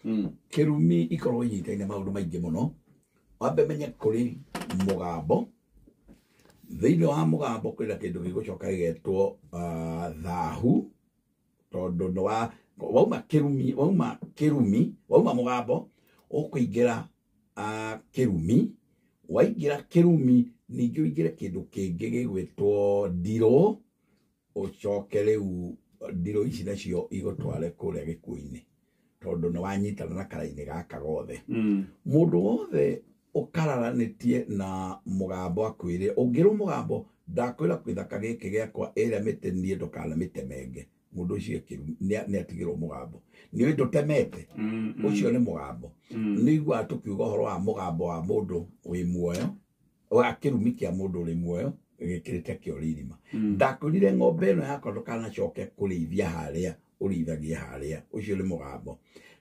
Kĩrumi ikoragwo inyitaine maũndũ maingĩ mũno. Wambe menye kũrĩ mũgambo. Thĩinĩ wa mũgambo kwĩna kĩndũ gĩgũcoka gĩgetwo thahu, tondũ nĩ wa wauma kĩrumi, wauma kĩrumi, wauma mũgambo ũkũingĩra kĩrumi, waingĩra kĩrumi ningĩ ũingĩre kĩndũ kĩngĩ gĩgwĩtwo ndirũ, ũcoke rĩu ndirũ ici nacio igũtware kũrĩa gĩkuũ-inĩ, tondũ nĩ wanyitana na karaini gaka gothe. Mũndũ wothe ũkararanĩtie na mũgambo akwĩre, ũngĩrwo mũgambo ndakwĩra gĩthaka gĩkĩ gĩakwa ĩrĩa mĩtĩ niĩ ndũkanamĩtemenge, mũndũ ũcio nĩ atigĩrwo mũgambo. Nĩ ũĩ ndũtemete, ũcio nĩ mũgambo. Nĩ iguaga tũkiuga ũhoro wa mũgambo wa mũndũ wĩ muoyo, wa kĩrumi kĩa mũndũ ũrĩ muoyo gĩkĩrĩte kĩo irima. Ndakwĩrire ng'ombe ĩno yakwa ndũkanacoke kũrĩithia harĩa ũrĩithagia harĩa, ũcio nĩ mũgambo.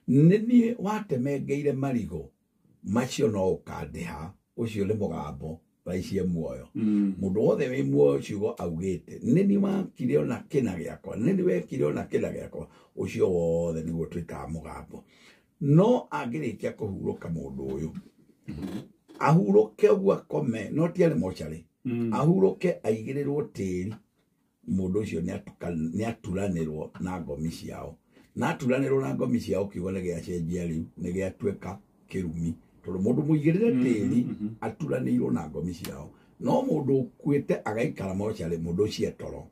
Nĩ niĩ watemengeire marigũ macio no ũkandĩha, ũcio nĩ mũgambo raicie muoyo. Mũndũ wothe wĩ muoyo ciugo augĩte nĩ niĩ wakire ona kĩna gĩakwa, nĩ niĩ wekire ona kĩna gĩakwa, ũcio wothe nĩguo twĩtaga mũgambo. No angĩrĩkia kũhurũka mũndũ ũyũ, ahurũke ũguo akome, no ti arĩ mocarĩ, ahurũke aigĩrĩrwo tĩri, mũndũ ũcio nĩ aturanĩrwo na ngomi ciao. Na aturanĩrwo na ngomi ciao kiugo nĩ gĩacenjia rĩu, nĩ gĩatuĩka kĩrumi, tondũ mũndũ mũigĩrĩre tĩri aturanĩirwo na ngomi ciao. No mũndũ ũkuĩte agaikara mocarĩ, mũndũ ũcio etoro.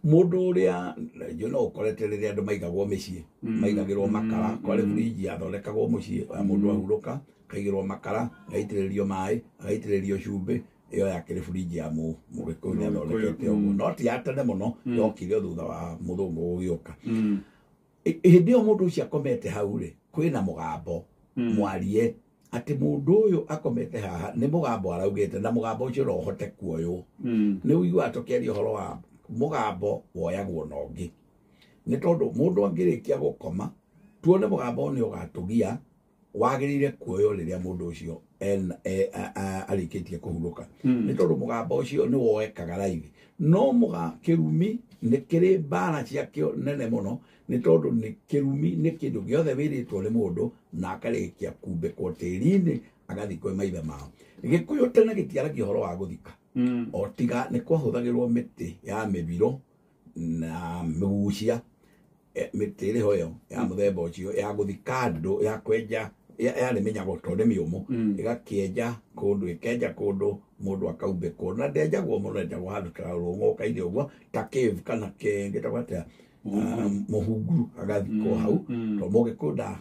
Mũndũ ũrĩa njũ no ũkorete rĩrĩa andũ maigagwo mĩciĩ, maigagĩrwo makara, kwarĩ fridge yathondekagwo mũciĩ, ya mũndũ ahurũka, akaigĩrwo makara, agaitĩrĩrio maĩ, agaitĩrĩrio cumbĩ, ĩyo yakĩrĩ fridge ya mũgĩkũyũ nĩ athondekete ũguo. No ti ya tene mũno, yokire thutha wa mũthũngũ gũgĩũka. Hĩndĩ ĩyo mũndũ ũcio akomete hau rĩ, kwĩna mũgambo mwarie atĩ mũndũ ũyũ akomete haha nĩ mũgambo araugĩte, na mũgambo ũcio no ũhote kuoywo. Nĩ ũiguaga tũkĩaria ũhoro wa mũgambo woyagwo na ũngĩ, nĩ tondũ mũndũ angĩrĩkia gũkoma tuone mũgambo nĩ ũgatũgia, wagĩrĩire kuoywo rĩrĩa mũndũ ũcio arĩkĩtie kũhurũka, nĩ tondũ mũgambo ũcio nĩ woekaga raithi. No kĩrumi nĩ kĩrĩ mbara ciakĩo nene mũno, nĩ tondũ nĩ kĩrumi nĩ kĩndũ gĩothe wĩrĩtwo nĩ mũndũ na akarĩkia kumbĩkwo tĩri-inĩ agathiĩ kwĩ maithe mao. Gĩkũyũ tene gĩtiaragia ũhoro wa gũthika, o tiga nĩ kwahũthagĩrwo mĩtĩ ya mĩbiro na mĩgucia, mĩtĩ ĩrĩ ho ĩyo ya mũthemba ũcio ya gũthika andũ, ya kwenja, yarĩ mĩnyago tondũ nĩ mĩũmũ, ĩgakĩenja kũndũ, ĩkenja kũndũ mũndũ akaumbĩkwo, na ndenjagwo mũno, enjagwo handũ ta rũng'ũka-inĩ ũguo, ta cave kana kĩngĩtagwo atĩa, mũhunguru, agathikwo hau, tondũ mũgĩkũyũ